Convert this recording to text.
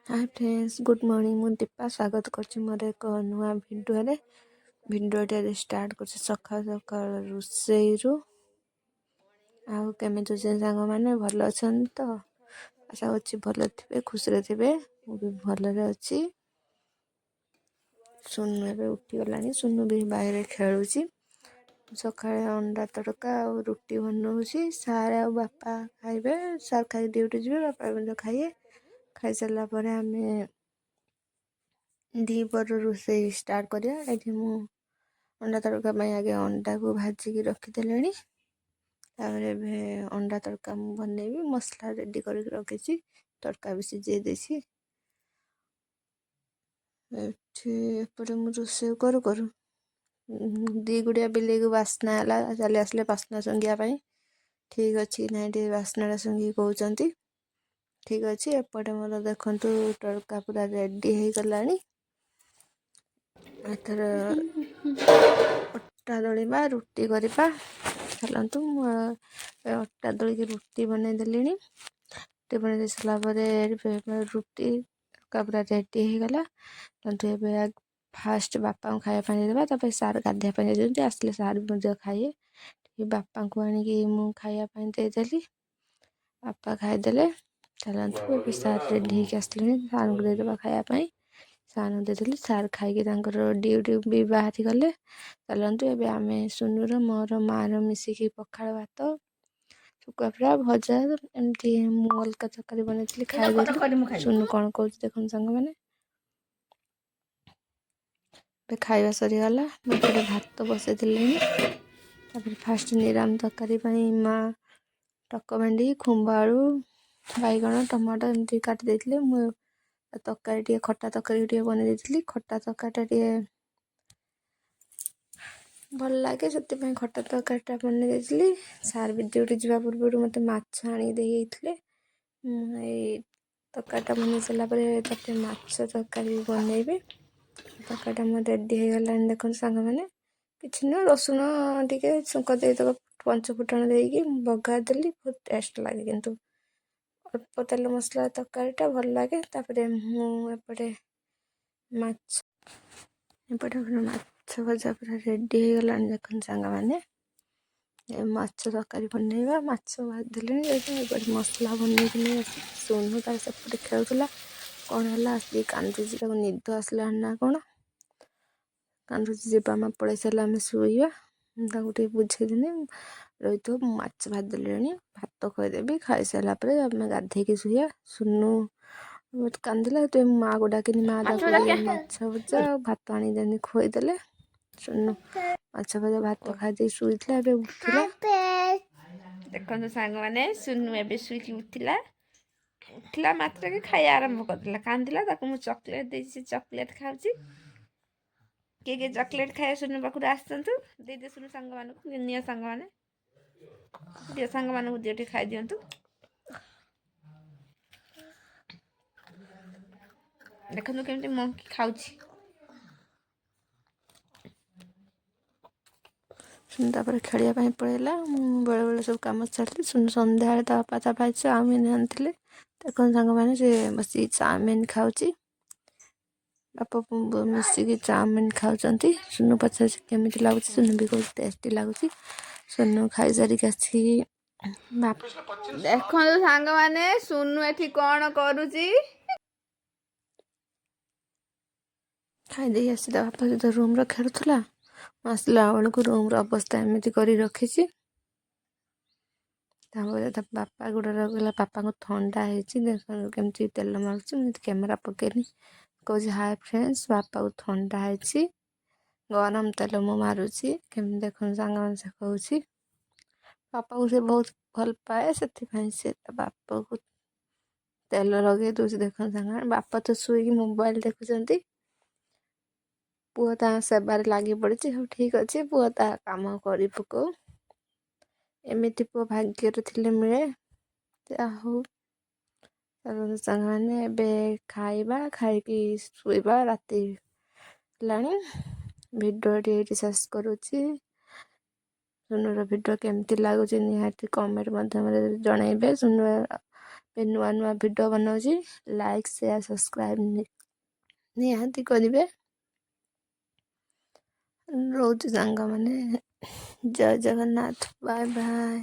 ହାଏ friends, good morning. ମୁଁ ଦୀପା ସ୍ୱାଗତ କରୁଛି ମୋର ଏକ ନୂଆ ଭିଡ଼ିଓରେ। ଭିଡ଼ିଓଟି ଆଜି ଷ୍ଟାର୍ଟ କରୁଛି ସକାଳୁ ସକାଳୁ ରୋଷେଇରୁ। ଆଉ କେମିତି ଅଛନ୍ତି ସାଙ୍ଗମାନେ? ଭଲ ଅଛନ୍ତି ତ? ଆଶା କରୁଛି ଭଲ ଥିବେ, ଖୁସିରେ ଥିବେ। ମୁଁ ବି ଭଲରେ ଅଛି। ସୁନୁ ଏବେ ଉଠିଗଲାଣି, ସୁନୁ ବି ବାହାରେ ଖେଳୁଛି। ସକାଳେ ଅଣ୍ଡା ତଡ଼କା ଆଉ ରୁଟି ବନଉଛି। ସାର୍ ଆଉ ବାପା ଖାଇବେ। ସାର୍ ଖାଇକି ଡ୍ୟୁଟି ଯିବେ, ବାପା ମଧ୍ୟ ଖାଇବେ। ଖାଇସାରିଲା ପରେ ଆମେ ଦ୍ୱିପହର ରୋଷେଇ ଷ୍ଟାର୍ଟ କରିବା। ଏଠି ମୁଁ ଅଣ୍ଡା ତଡ଼କା ପାଇଁ ଆଗେ ଅଣ୍ଡାକୁ ଭାଜିକି ରଖିଦେଲିଣି। ତାପରେ ଏବେ ଅଣ୍ଡା ତଡ଼କା ମୁଁ ବନେଇବି। ମସଲା ରେଡ଼ି କରିକି ରଖିଛି, ତଡ଼କା ବି ସିଝେଇ ଦେଇଛି। ଏଠି ଏପଟେ ମୁଁ ରୋଷେଇ କରୁ କରୁ ଦୁଇ ଗୁଡ଼ିଆ ବିଲେଇକୁ ବାସ୍ନା ହେଲା, ଚାଲି ଆସିଲେ ବାସ୍ନା ଶୁଙ୍ଘିବା ପାଇଁ। ଠିକ୍ ଅଛି ନାଇଁ, ଟିକେ ବାସ୍ନାଟା ଶୁଙ୍ଘିକି କହୁଛନ୍ତି ଠିକ୍ ଅଛି। ଏପଟେ ମୋର ଦେଖନ୍ତୁ ତଡ଼କା ପୁରା ରେଡ଼ି ହେଇଗଲାଣି। ଏଥର ଅଟା ଦଳିବା, ରୁଟି କରିବା। ଚାଲନ୍ତୁ, ମୁଁ ଅଟା ଦଳିକି ରୁଟି ବନେଇଦେଲିଣି। ରୁଟି ବନେଇ ଦେଇ ସାରିଲା ପରେ ରୁଟି ତଡ଼କା ପୁରା ରେଡ଼ି ହେଇଗଲା। ଚାଲନ୍ତୁ, ଏବେ ଫାଷ୍ଟ ବାପାଙ୍କୁ ଖାଇବା ପାଇଁ ଦେଇଦେବା। ତାପରେ ସାର୍ ଗାଧୋଇବା ପାଇଁ ଯାଇଛନ୍ତି, ଆସିଲେ ସାର୍ ବି ମଧ୍ୟ ଖାଇବେ। ବାପାଙ୍କୁ ଆଣିକି ମୁଁ ଖାଇବା ପାଇଁ ଦେଇଦେଲି, ବାପା ଖାଇଦେଲେ। ଚାଲନ୍ତୁ, ଏବେ ସାର୍ ରେଡ଼ି ହେଇକି ଆସିଲେଣି, ସାର୍ଙ୍କୁ ଦେଇଦେବା ଖାଇବା ପାଇଁ। ସାର୍ଙ୍କୁ ଦେଇଦେଲି, ସାର୍ ଖାଇକି ତାଙ୍କର ଡ୍ୟୁଟି ବି ବାହାରି ଗଲେ। ଚାଲନ୍ତୁ, ଏବେ ଆମେ ସୁନୁର ମୋର ମାଆର ମିଶିକି ପଖାଳ ଭାତ, ଶୁଖୁଆ ଫ୍ରାଏ, ଭଜା, ଏମିତି ମୁଁ ଅଲଗା ତରକାରୀ ବନେଇଥିଲି, ଖାଇଦେଲୁ। ସୁନୁ କ'ଣ କହୁଛି ଦେଖନ୍ତୁ ସାଙ୍ଗମାନେ। ଏବେ ଖାଇବା ସରିଗଲା। ମୁଁ ଏପଟେ ଭାତ ବସେଇଦେଲିଣି। ତାପରେ ଫାଷ୍ଟ ନିରାମ ତରକାରୀ ପାଇଁ ମା ଟକ ଭେଣ୍ଡି, ଖୁମ୍ବ ଆଳୁ, ବାଇଗଣ, ଟମାଟୋ ଏମିତି କାଟି ଦେଇଥିଲେ। ମୁଁ ତରକାରୀ ଟିକେ, ଖଟା ତରକାରୀ ଟିକେ ବନେଇ ଦେଇଥିଲି। ଖଟା ତରକାରୀଟା ଟିକେ ଭଲ ଲାଗେ, ସେଥିପାଇଁ ଖଟା ତରକାରୀଟା ବନେଇ ଦେଇଥିଲି। ସାର୍ ବି ଡ୍ୟୁଟି ଯିବା ପୂର୍ବରୁ ମୋତେ ମାଛ ଆଣିକି ଦେଇ ଯାଇଥିଲେ। ମୁଁ ଏଇ ତରକାରୀଟା ବନେଇ ସାରିଲା ପରେ ତାପରେ ମାଛ ତରକାରୀ ବି ବନେଇବି। ତରକାରୀଟା ମୋର ରେଡ଼ି ହେଇଗଲାଣି ଦେଖନ୍ତୁ ସାଙ୍ଗମାନେ। କିଛି ନୁହଁ, ରସୁଣ ଟିକେ ଛୁଙ୍କ ଦେଇଦେବ, ପଞ୍ଚ ଫୁଟଣ ଦେଇକି ମୁଁ ବଘାରି ଦେଲି। ବହୁତ ଟେଷ୍ଟ ଲାଗେ, କିନ୍ତୁ ଅଳ୍ପ ତେଲ ମସଲା ତରକାରୀଟା ଭଲ ଲାଗେ। ତାପରେ ମୁଁ ଏପଟେ ମାଛ, ଏପଟେ ମାଛ ଭଜା ପୁରା ରେଡ଼ି ହେଇଗଲାଣି ଦେଖନ୍ତୁ ସାଙ୍ଗମାନେ। ଏ ମାଛ ତରକାରୀ ବନେଇବା। ମାଛ ଭାଜିଦେଲିଣି, ଏପଟେ ମସଲା ବନେଇକି ନେଇ ଆସିଲି। ସୁନୁ ତାର ସେପଟେ ଖେଳୁଥିଲା, କ'ଣ ହେଲା ଆସିକି କାନ୍ଦୁଛି। ତାକୁ ନିଦ ଆସିଲାଣି ନା କ'ଣ, କାନ୍ଦୁଛି ଯେ ମାମା ପଳେଇ ସାରିଲା ଆମେ ଶୋଇବା। ମୁଁ ତାକୁ ଟିକେ ବୁଝେଇଦେଲି, ରହିଥିବ, ମୁଁ ମାଛ ଭାଜିଦେଲିଣି, ଭାତ ଖୁଆଇଦେବି, ଖାଇସାରିଲା ପରେ ଆମେ ଗାଧେଇକି ଶୋଇବା। ସୁନୁ ବହୁତ କାନ୍ଦିଲା, ସେଥିପାଇଁ ମୁଁ ମାଆକୁ ଡାକିନି। ମା ତାକୁ ମାଛ ଭଜା ଆଉ ଭାତ ଆଣିକି ଯେମିତି ଖୁଆଇଦେଲେ। ସୁନୁ ମାଛ ଭଜା ଭାତ ଖାଇଦେଇ ଶୋଇଥିଲା, ଏବେ ଉଠିଲା। ଦେଖନ୍ତୁ ସାଙ୍ଗମାନେ, ସୁନୁ ଏବେ ଶୋଇକି ଉଠିଲା। ଉଠିଲା ମାତ୍ରକେ ଖାଇବା ଆରମ୍ଭ କରିଦେଲା, କାନ୍ଦିଲା। ତାକୁ ମୁଁ ଚକୋଲେଟ୍ ଦେଇଛି, ଚକୋଲେଟ୍ ଖାଉଛି। କିଏ କିଏ ଚକୋଲେଟ୍ ଖାଇବା ସୁନୁ ପାଖରୁ ଆସିଛନ୍ତି ଦେଇଦିଅ ସୁନୁ ସାଙ୍ଗମାନଙ୍କୁ ନିଅ। ସାଙ୍ଗମାନେ ଦିଅ, ସାଙ୍ଗମାନଙ୍କୁ ଦିଅ, ଟିକେ ଖାଇଦିଅନ୍ତୁ। ଦେଖନ୍ତୁ କେମିତି ମଙ୍କି ଖାଉଛି। ସୁନୁ ତାପରେ ଖେଳିବା ପାଇଁ ପଳେଇଲା। ମୁଁ ବେଳେବେଳେ ସବୁ କାମ ସାରିଲି। ସୁନୁ ସନ୍ଧ୍ୟାବେଳେ ତା ବାପା ତା ଭାଇ ଚାଉମିନ୍ ଆଣିଥିଲେ। ଦେଖନ୍ତୁ ସାଙ୍ଗମାନେ, ସେ ବସିକି ଚାଉମିନ୍ ଖାଉଛି। ବାପା ମିଶିକି ଚାଉମିନ୍ ଖାଉଛନ୍ତି। ସୁନୁ ପଚାରୁଛି କେମିତି ଲାଗୁଛି, ସୁନୁ ବି କହୁଛି ଟେଷ୍ଟି ଲାଗୁଛି। ସୁନୁ ଖାଇସାରିକି ଆସିକି ବାପା ଦେଖନ୍ତୁ ସାଙ୍ଗମାନେ, ସୁନୁ ଏଠି କ'ଣ କରୁଛି। ଖାଇଦେଇ ଆସି ତା ବାପା ସହିତ ରୁମ୍ରେ ଖେଳୁଥିଲା। ମୁଁ ଆସିଲା ବେଳକୁ ରୁମ୍ର ଅବସ୍ଥା ଏମିତି କରି ରଖିଛି। ତାପରେ ତା ବାପା ଗୋଡ଼ରେ ଗଲା, ବାପାଙ୍କୁ ଥଣ୍ଡା ହେଇଛି। ଦେଖନ୍ତୁ କେମିତି ତେଲ ମାରୁଛି। ମୁଁ କ୍ୟାମେରା ପକେଇନି। କହୁଛି ହାଏ ଫ୍ରେଣ୍ଡସ୍, ବାପାକୁ ଥଣ୍ଡା ହେଇଛି, ଗରମ ତେଲ ମୁଁ ମାରୁଛି କେମିତି ଦେଖନ୍ତୁ ସାଙ୍ଗମାନେ। ସେ କହୁଛି ବାପାକୁ ସେ ବହୁତ ଭଲ ପାଏ, ସେଥିପାଇଁ ସେ ତା ବାପାକୁ ତେଲ ଲଗେଇ ଦେଉଛି। ଦେଖନ୍ତୁ ସାଙ୍ଗମାନେ, ବାପା ତ ଶୋଇକି ମୋବାଇଲ ଦେଖୁଛନ୍ତି, ପୁଅ ତା ସେବାରେ ଲାଗି ପଡ଼ିଛି। ହଉ ଠିକ୍ ଅଛି, ପୁଅ ତା କାମ କରି ପକଉ। ଏମିତି ପୁଅ ଭାଗ୍ୟରେ ଥିଲେ ମିଳେ। ଯାହା ହଉ। ଚାଲନ୍ତୁ ସାଙ୍ଗମାନେ, ଏବେ ଖାଇବା, ଖାଇକି ଶୋଇବା, ରାତି ହେଲାଣି। ଭିଡ଼ିଓଟି ଏଇଠି ଶେଷ କରୁଛି। ସୁନୁର ଭିଡ଼ିଓ କେମିତି ଲାଗୁଛି ନିହାତି କମେଣ୍ଟ ମାଧ୍ୟମରେ ଜଣାଇବେ। ସୁନୁ ଏବେ ନୂଆ ନୂଆ ଭିଡ଼ିଓ ବନାଉଛି। ଲାଇକ୍, ସେୟାର, ସବସ୍କ୍ରାଇବ୍ ନିହାତି କରିବେ। ରହୁଛି ସାଙ୍ଗମାନେ, ଜୟ ଜଗନ୍ନାଥ, ବାଏ ବାଏ।